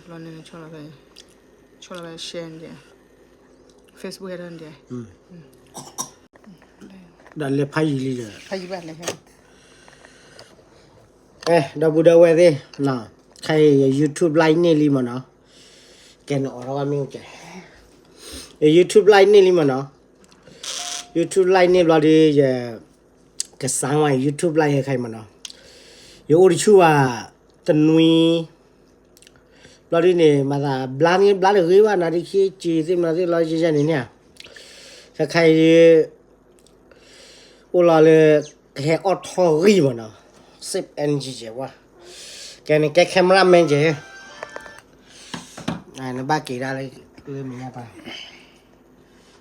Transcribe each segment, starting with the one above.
လီၤန့ၣ် ဆီၣ်လီၤဖဲ ဆီၣ်လီၤဖဲ share န့ၣ် Facebook ဟဲထီၣ်န့ၣ် ဒီးလဲၤဖးယံာ်လံဒီး ဖးယံာ်ဘၣ်လဲၤဟဲ အဲ ဒီပုၢ်ဒီဝဲၢ်သ့ၣ် ခဲအံၤ ယ YouTube live န့ၢ်လံမ့ၢ်နီၤ, ကဲနအိးထီၣ်ဝဲမ့ၢ်ကဲ ယ YouTube live န့ၢ်လံမ့ၢ်နီၤ, YouTube live န့ၢ်ဘျီဒီး ယ ကစၢ်ဝဲ YouTube live ခဲအံၤမ့ၢ်နီၤ, ယအိၣ်တဆူၣ်ဘၣ် တနွံ ဘျီဒ်န့ၣ် မၤသးဘျါန့ၣ်ဘျါတဂ့ၤဘၣ် နၤဒ်ခံစံးသ့ၣ်မနုၤသ့ၣ်လီၤ ယဲယဲန့ၣ်န့ၣ်, ခဲခါအံၤ အိၣ်လီၤလၢ ကဟဲအီၣ်ထီၣ်ဂံၢ်မ့ၢ်နီၤ, save energy ကဲဝဲ, ကဲန့ၣ်ကဲ cameraman ကဲ, နဘၣ်က့ၤဒၣ်လၢ လၢမဲာ်ညါပၢ်,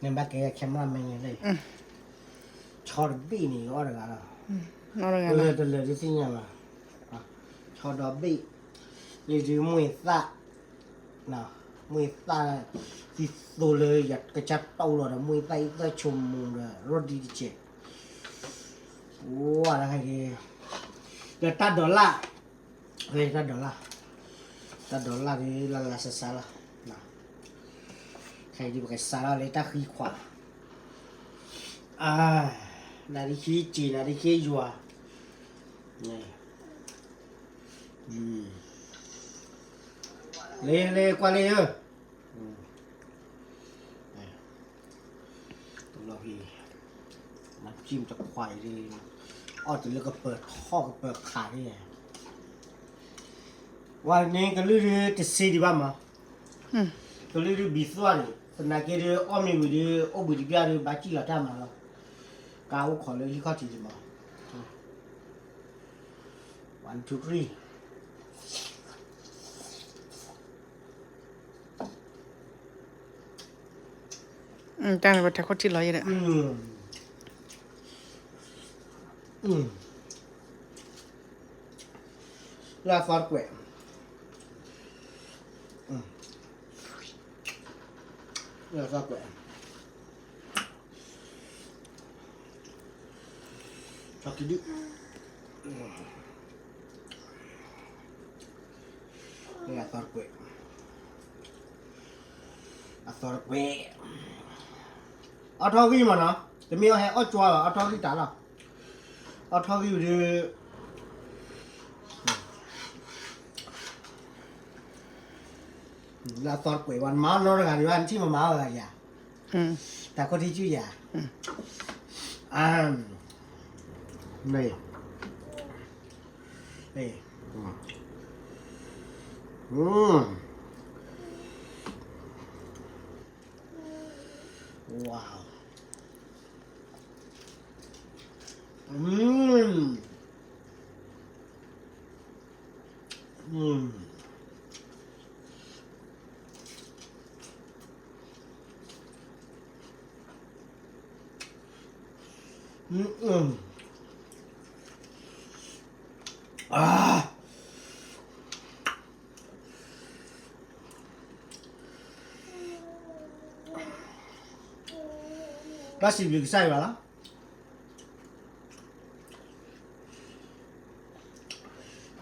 နဘၣ်က့ၤ cameraman န့ၣ်လၢ ဆီတဘ့ၣ်န့ၣ် ယအီၣ်တဂၤလီၤ, လၢတလၢာ်ဒုးသ့ၣ်ညါဘၣ်, ဆီဒီဘ့ၣ်, လၢဒုးမွှ့ၢ်သၣ်, မွှ့ၢ်သၣ်, ဒ်သိးလၢယကစၢ်တီလီၤဒီး မွှ့ၢ်သၣ်အံၤသၢဆိမိၣ်ဒီး ရိဒံတကဲး, ဝဲဒၣ်ခဲအံၤ, ဒီးတၢ် dollar, ဝဲတၢ် dollar, တၢ် dollar ဒ်လၢလၢစါစါလီၤ, ခဲအံၤဒ်ပကစးလီၤလၢတၢ်ဃံခွး, နၤဒ်ခံစံး နၤဒ်ခံယွၤ, လၢလၢကွၢ်လၢယၤ, တလီၢ်ဖံး, နကံၢ်တခွးအံၤဒ်, အီၣ်တုၤလၢကပၢၤထီၣ်ကပၢၤခးန့ၣ်, ဝဲန့ၣ်ကလုၢ်ဒုးတစ့ဒံးဘၣ်မး, ကလုၢ်ဒုးဘံသွၣ်န့ၣ် သနာ်က့ဒုးအီၣ်မ့ၤဝံၤဒုး အိၣ်ဘှံးတပျၢ်ဒုး ဘၣ်စံၣ်လီၤတၢ်မၤလီၤ, ကအိၣ်ခိးလၢဟံၣ်ခီၣ်ထံးဒံးမး, one two three. တၢ်န့ၣ်ပထဲခိၣ်ထံလီၤယဲဒီး, လၢအသီတကွဲး, လၢအသီတကွဲး, ဆီကံဒုၣ်, လၢအသီတကွဲး, အသီတကွဲး, အီၣ်ထီၣ်ဂံၢ်မးနီၤ, တမ့ၢ်အီၣ်ဟဲအီၣ်ကၠွါဘၣ် အီၣ်ထီၣ်ဂံၢ်တၢ်လီၤ, အီၣ်ထီၣ်ဂံၢ်ဝံၤဒုး လၢအသီတကွဲးဝဲ နမၤအီၣ်နီတဂၤဒံးဘၣ် နထံၣ်မမၤအီၣ်ဂၤယၤ, တၢ်ခိၣ်ထံကၠူၣ်ယၤ, န့ၣ်, ဝါ, ဘၣ်စံးဘျုးကစၢ်ယွၤလီၤ.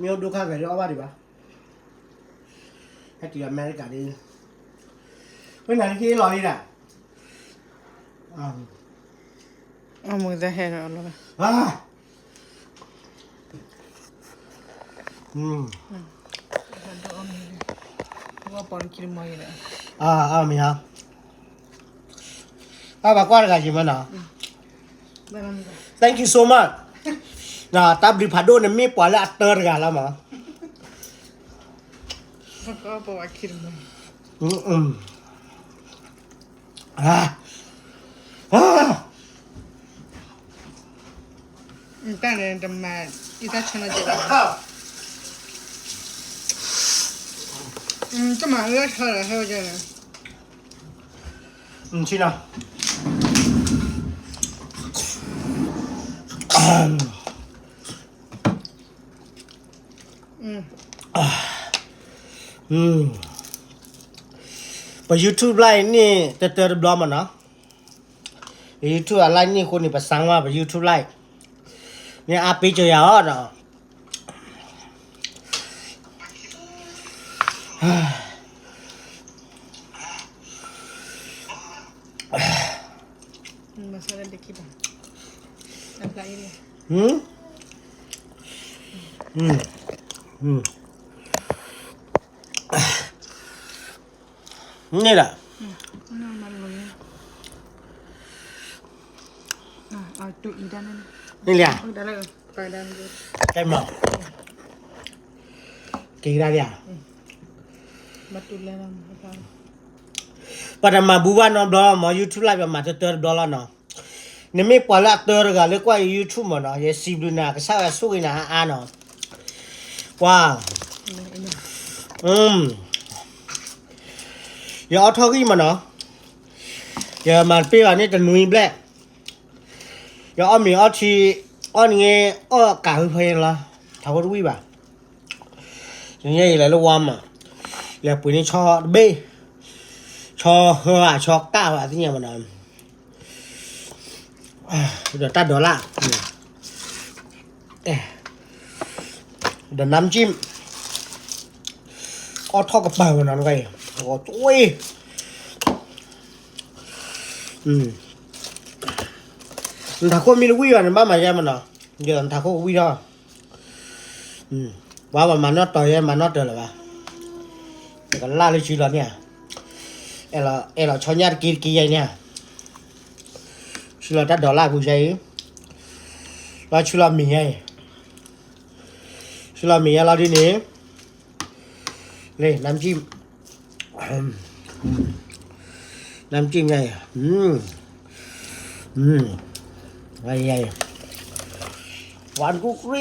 မ့ၢ်အိၣ်ဒိၣ်ခါဂဲၤဒုးအီၣ်ဘၣ်ဒံးဘၣ်, ဟဲတုၤအမဲရကၤဒုး, ဝဲနၤလၢက့လီၤလံဒၣ်, အမုၢ်သဟဲဒီးလီၤ, မ့ၢ်ဧါ, အဘၣ်ကွၢ်တဂၤယံၤမးနီၤ, Thank you so much. တၢ်ဘျုးဖးဒိၣ်န့ၣ်မ့ၢ်ပှၤလၢအတၢတဂၤလီၤမး. တၢ်န့ၣ်တမၤအံၤတၢ်ဆၢနီၤကဲးဘၣ်, တမၤအံၤတၢ်ဆၢဒီးဟဲဝဲကဲန့ၣ် ဆံနီၤ, ပ YouTube live န့ၣ် တတၢတဘျီမးနီၤ, ပ YouTube အ live န့ၣ်အဃိန့ၣ် ပစၢ်ဝဲပ YouTube live န့ၣ် အါပ့ၤကၢၤယၤအီၤဒီး ဟ ဟွမ်, ဟွမ်, န့ၣ်လီၤ, န့ၣ်လီၤ, ကဲမး, က့ၤကဒါလံဧါ, ပှၤတမၤဘူဘၣ်နီတဘျီမး YouTube live ပမၤတၢတဘျီလီၤနီၤ, နမ့ၢ်ပှၤလၢအတၢတဂၤလၢကွၢ်ယ YouTube မးနီၤ ယစံးဘျုးနၤ ကစၢ်ယွၤဆိၣ်ဂ့ၤနၤအါအါနီၤ, ကွၢ်, ယအီၣ်ထီၣ်ဂံၢ်မးနီၤ, ယမၤတပ့ၢ်ဘၣ်န့ၣ်တနွံဘျဲၣ်, ယအီၣ်မ့ၤအီထံ, အီၣ်နငဲ အီၣ်ကးဟုဖဲလီၤ, ထးခိၣ်တဝံၣ်ဘၣ်, ယညါယလဲၤလၢဝါမး, လဲၤပှ့ၤန့ၢ်ဆီတဘ့ၣ်, ဆီဟၢဧါ ဆီကၢ်ဧါ သ့ၣ်ညါမးနီၤ, ဒီးတၢ်ဒိးလၢ်, ဒီး น้ำจิ้ม, အီၣ်ထီၣ်ကပၤဝဲနီၤ, နထးခိၣ်မ့ၢ်တဝံၣ်ဘၣ်န့ၣ် ဘၣ်မၤယဲမးနီၤ, ယနထးခိၣ်ကဝံၣ်ထီၣ်, ပှၤဘၣ်မၤနီၣ်တီၤယဲ မၤနီၣ်တၢၤလၢၤဘၣ်, ယကလၢ်လၢစုလီၤန့ၣ်ဧါ, အဲၣ်လီၤဆီညၣ်တက့တက့ယဲန့ၣ်ဧါ, စုလီၤတၢ်ဒိးလၢ်ပူၤယဲအံၤ, လီၤဆူလီၤမ့ၤယဲအံၤ, ဆူလီၤမ့ၤယဲလီၤဒ်န့ၣ်, လၢ น้ำจิ้ม,น้ำจิ้มယဲအံၤ, ဝါကူကရ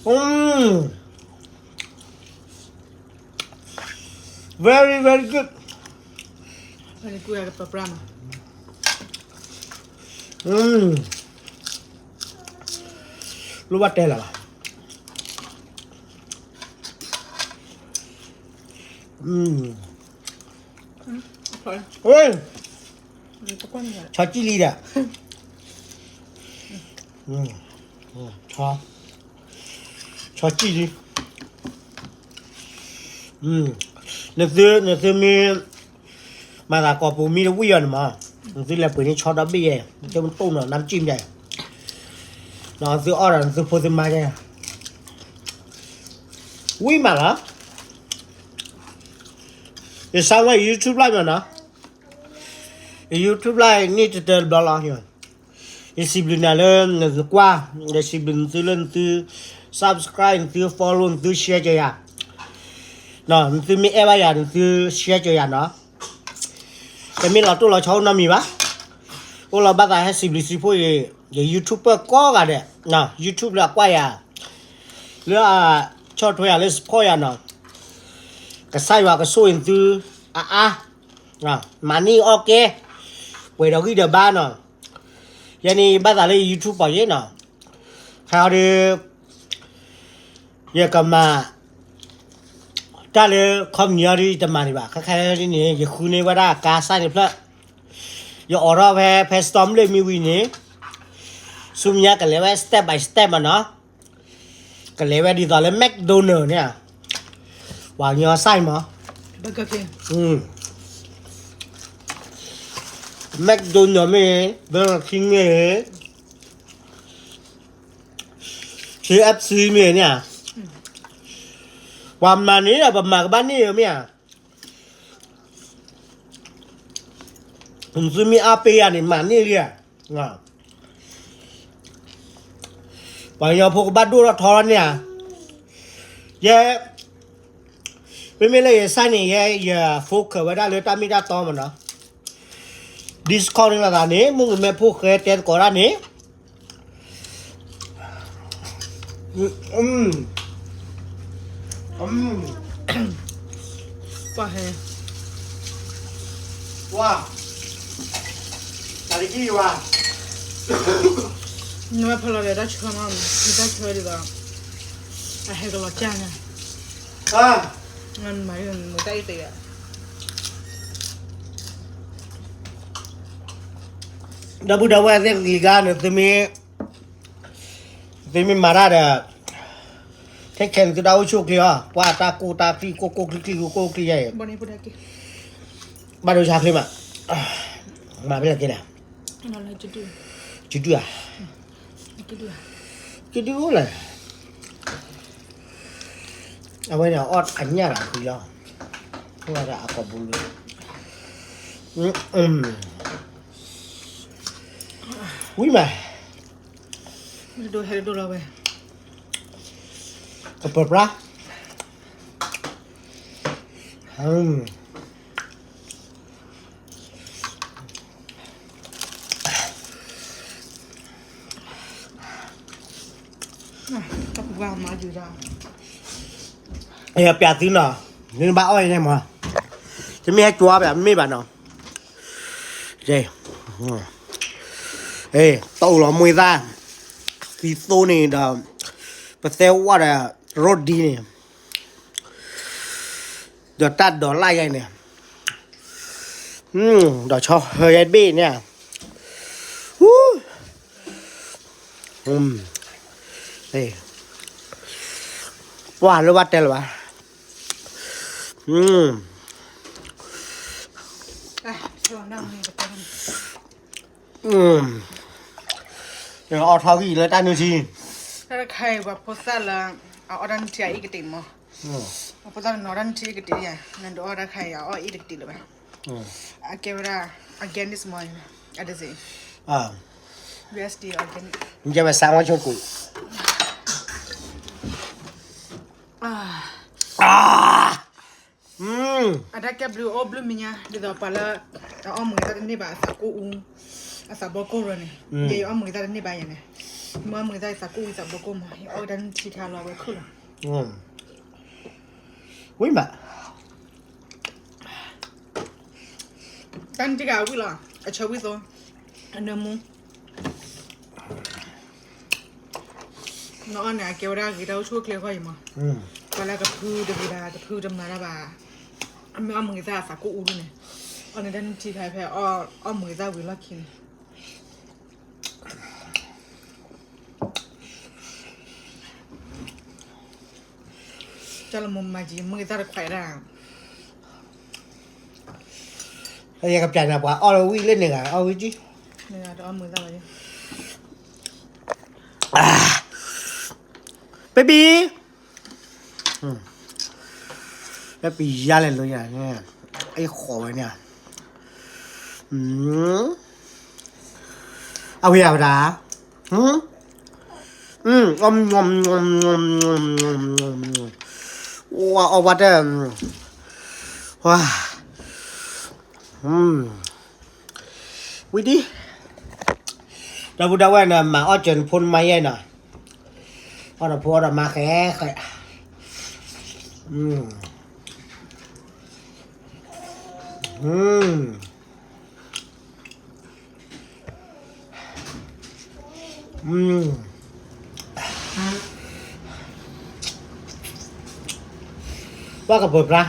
ံ, very very good, လိၣ်ဘၣ်တဲလၢၤဘၣ်, ဆီကံၣ်လံဒီး, ဆီ, ဆီကံၣ်လံ, နသုမ့ၢ် မၤသးကိးပူၤမ့ၢ်တဝံၣ်အီၤန့ၣ်မး, နသုလဲၤပှ့ၤန့ၢ်ဆီဒီဘ့ၣ်ယဲ, နသုမ့ၢ်တိၢ်နီၤ น้ำจิ้มယဲ, နသုအီၣ်ဒီးနသုဖိသုမါယဲ, ဝံၣ်မးလီၤ, ယစါဝဲ YouTube live မးနီၤ, YouTube live န့ၣ်တတၢတဘျီလီၤ, ယစံးဘျုးနၤလၢနကွၢ်, ယစံးဘျုးနသုလၢနသု subscribe နသု follow နသု share ကယၤ, နသုမ့ၢ်အဲၣ်ဘၣ်ယၤ နသု share ကယၤနီၤ, တမ့ၢ်လီၤတိၢ်လီၤဆီအိၣ်နီတမံၤဘၣ်, အိၣ်လီၤဘၣ်သးဟဲစံးဘျုးစံးဖှိၣ်အံၤ, ယ YouTube ပၢၢ်ကိးဂၤဒဲး, YouTube လၢအကွၢ်ယၤ, လၢအဆီၣ်ထွဲယၤ လၢ support ယၤနီၤ, ကစၢ်ယွၤကဆိၣ်ဂ့ၤနသုအါအါ, မၤန့ၢ်အီၣ်ကဲ, ပှဲၤဒီးဂံၢ်ဒီးဘါနီၤ, ယဲန့ၣ်ဘၣ်သးလၢ YouTube ပီၤယဲနီၤ, ခဲအံၤဒီး ယကမၤ တၢ်လၢ ခီပနံၣ်အံၤဒီး ယတမၤဒံးဘၣ်, ခဲခဲဒ်န့ၣ် ယဃုန့ၢ်ဝဲဒၣ်ကါစၢ်န့ၣ်ဖျၢၣ်, ယအိးထီၣ်ဖဲ ဖဲ storm လၢမံဝံၤန့ၣ်, ဆူမဲာ်ညါကလဲၤဝဲ step by step မးနီၤ, ကလဲၤဝဲဒ်သိးလၢ McDonald န့ၣ်, ပှၤကညီစၢ်မး, McDonald မ့ၢ် Burger King မ့ၢ် KFC မ့ၢ်န့ၣ်, ပှၤမၤန့ၣ်ဒီး ပမၤကဘၣ်န့ၢ်ဧါမ့ၢ်ဧါ, နသုမ့ၢ်အါပ့ၤယၤန့ၣ် မၤန့ၢ်လံဧါ, ပှၤကညီဖိကဘၣ်ဒိၣ်ထီၣ်ထီထီၣ်န့ၣ်ဧါ, ယဲ မ့မ့ၢ်လၢယစၢ်န့ၣ် ယဲယ focus ဝဲဒၣ်လၢတၢ်မ့ၢ်တၢ်တီမးနီၤ, Discord န့ၣ်လီၤသးန့ၣ် မုၢ်ကမဲဖိဃဲတဲသကိးတၢ်န့ၣ်, ပှၤဟဲ, ဝါ, တၢ်တကံၢ်ဝါ, နဝဲဖီလီၤဒီးတၢ်ဆၢမး, တၢ်ဆၢဒ်သိး အဟဲကလီၤကၢ်ညါ, မၤမတၢ်အံၤတဂၤ ဒီပုၢ်ဒီဝဲၢ်သ့ၣ်လံၤဂၤ နသုမ့ၢ်, သုမ့ၢ်မၤတၢ်ဒီး, ထဲ ခဲခဲန့ၣ် သုတၢ်အိၣ်ဆူၣ်အိၣ်ချ့အီၤ ပှၤတၢ်ကိၢ်တၢ်သံ ကိၢ်ကိၢ်ချံချံ ကိၢ်ကိၢ်ချံယဲအံၤ ဘၣ်ဒိဆါချ့မး, မၤဖဲလဲၣ်က့လဲၣ်, ကဒုဧါ, ကဒုအိၣ်လဲၣ်, အဝဲန့ၣ်အီၣ်အညၣ်ဒီးအဃံလီၤ, အဝဲဒၣ်အကီၢ်ပူၤလၢ, ဝံၤမး, ဒိဟဲဒိလီၤဝဲ, ကပၢၤပြါ တၢ်ပူၤကွၢ်မၤဒုးဒၣ်, အဲ ပျးသုနီၤ, မ့ၢ်ဘၣ်အီၣ်အံၤန့ၣ်မး, တမ့ၢ်ဟဲကွၢ်ဘၣ် မ့ၢ်ဘၣ်နီၤ, တအိၣ်လီၤမွေးသား, သံသိန့ၣ်ဒီး, ပသဲဝါဒီး, ရိဒ်န့ၣ် ဒီးတၢ်ဒိးလၢ်ယဲန့ၣ်, ဒီးဆီဟၢယဲတဘ့ၣ်န့ၣ်, ပှၢ်လၢဘၣ်တဲလၢၤဘၣ်, အီၣ်ထီၣ်ဂံၢ်လၢတၢ်နုၢ်ထံ, တၢ်တခါအံၤ ပှၤဖိသၣ်လၢ အအီၣ်တၢ်နုၢ်ထံအအ့ၣ်ကတ့ၢ်မး, ပှၤဖိသၣ်တနီၤတၢ်နုၢ်ထံအ့ၣ်ကတ့ၢ်ယါ, နဒုးအီၣ်တၢ်ခါအံၤ အအီၣ်အ့ၣ်တကတ့ၢ်လၢၤဘၣ်, အကဲဝဲဒၣ် organic မး, အဒစ့, USDA organic, ကဲဝဲ ဆၣ်ဝါဆိကူ, အတၢ်ကဲဘျုးအိၣ်ဘျုးမံၤညါ ဒ်သိးပှၤလၢ အအီၣ်မုာ်သၣ်တန့ၢ်ဘၣ်အသးကိၢ်အူ, အသးဘီကိၢ်ရၢန့ၣ်, ယဲယအီၣ်မုာ်သၣ်တန့ၢ်ဘၣ်ယဲန့ၣ်, မ့ၢ်အီၣ်မုာ်သၣ်အသးကိၢ်အူသးဘီကိၢ်မး ယအီၣ်ဝဲဒၣ်နုၢ်ထံခါလီၤဝဲခုၣ်လီၤ, ဝံၤမး, တၢ်နုၢ်ထံခါအဝံၣ်လီၤ, အဆၢဝံၣ်သိ, အနၢမူ နအီၣ်န့ၣ် အကဲဝဲဒၣ်ဂ့ၤတၢ်အိၣ်ဆူၣ်အိၣ်ချ့အဂီၢ်အံၤမး, ပှၤလၢကဖုတဂ့ၤဘၣ် ကဖုတမၤတၢ်ဘၣ်, အမ့ၢ်အီၣ်မုာ်သၣ်အသးကိၢ်အူဒ်န့ၣ်, အီၣ်န့ၣ်တၢ်နုၢ်ထံခါဖဲ အီၣ်မုာ်သၣ်ဝံၤလီၢ်ခံန့ၣ် တၢ်လၢမိၢ်မၤကံၤ မုာ်သၣ်တခွဲးဒၣ်, ယကပျးန့ၣ် ပှၤအီၣ်လၢဝံၣ်လၢန့ၣ်ဂၤ အီၣ်ဝံၣ်ကံ, တအီၣ်မုာ်သၣ်ဘၣ်ယဲ, baby, baby ယါလဲၣ်လၢယၤန့ၣ်, အဃိးဝဲန့ၣ်, အဝဲယၤဝဲဒၣ်, အီၣ်ဝဲတၢ်, ဝံၤဒ်, ဒီပုၢ်ဒီဝဲၢ်န့ၣ် မၤအီၣ်စၢၤနဖိနမါယဲနီၤ, အီၣ်ဒီးဖိအီၣ်ဒီးမါဃဲဃဲ, ပှၤကပၢၤပြါ,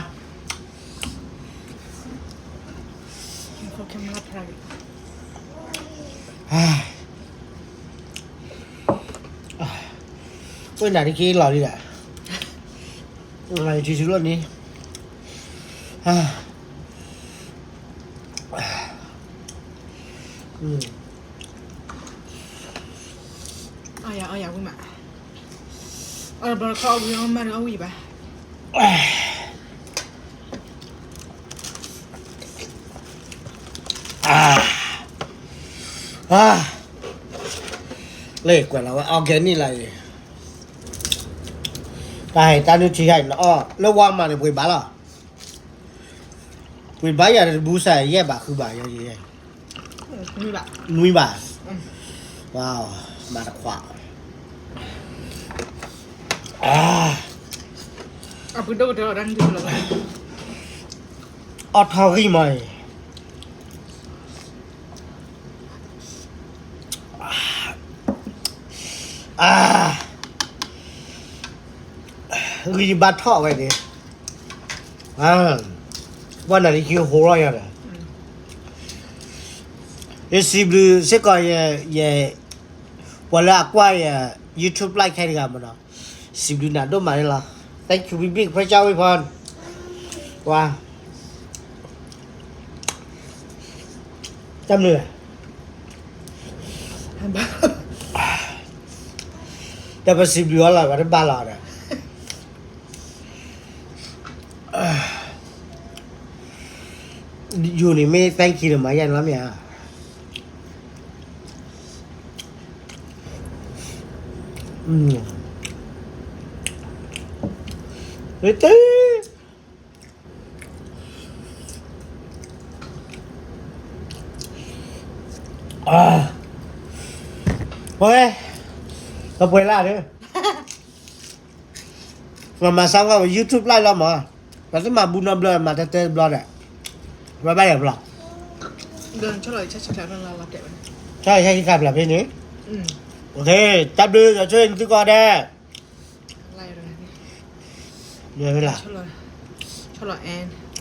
ပှၤနၤတက့လီၤလံဒၣ်, ထံဆူလီၢ်န့ၣ်, အီယၤ အီယၤဝံၤမး, အီဘျီခီအီၣ်ဝံၤအီၣ်မးဒီးအီၣ်ဝံၤဘၣ်, လၢကွဲးလီၤဝဲ organic လၢအံၤ, တၢ်ဟဲတၢ်နုၢ်ထံဟဲအံၤနအီၣ် လၢဝါမးန့ၣ် ပှ့ၤဘၣ်လီၤ, ပှ့ၤဘၣ်ယၤတဘူစၢ်ယဲၢ်ဘးဃုဘးယဲၢ်, နွံဘး, မၤတခွး, အီၣ်ထီၣ်ဂံၢ်မးအံၤ, ဂံၢ်ဘါထီၣ်ဝဲန့ၣ်, ပှၤနၤလံကဟိလီၤယၤဒီး, ယစံးဘျုးစ့ၢ်ကီးယဲ, ပှၤလၢအကွၢ်ယ YouTube live ခဲတဂၤမးနီၤ, စံးဘျုးနၤဒိၣ်မးန့ၣ်လီၤ. Thank you ဘံၣ်ဘံၣ် ဖဲကၠီဝ့ၢ်ဖီ ဝါ တၢ်မနုၤလဲၣ် တၢ်ပစံးဘျုးအီၤလီၤ ပှၤတဘၣ်လီၤဒီး ယိၤန့ၣ်မ့ၢ် thank you န့ၣ်မၤယၤန့ၣ်လီၤမ့ၢ်ဧါ. ပှဲၤလၢ်ဒီး မၤမၤစၢ်ဝဲ YouTube လၢ်လီၤမး, ပှၤသ့ၣ်မၤဘူနီတဘျီ မၤတဲတဲတဘျီဒီး ဘၣ်ဘၣ်ယၤဖျီ, ဆၣ်ဆၣ်ဆၣ်ဖျါဖဲန့ၣ်, တၢ်ဘျုး ယွၤဆိၣ်ဂ့ၤသုကိးဂၤဒဲး, လၢ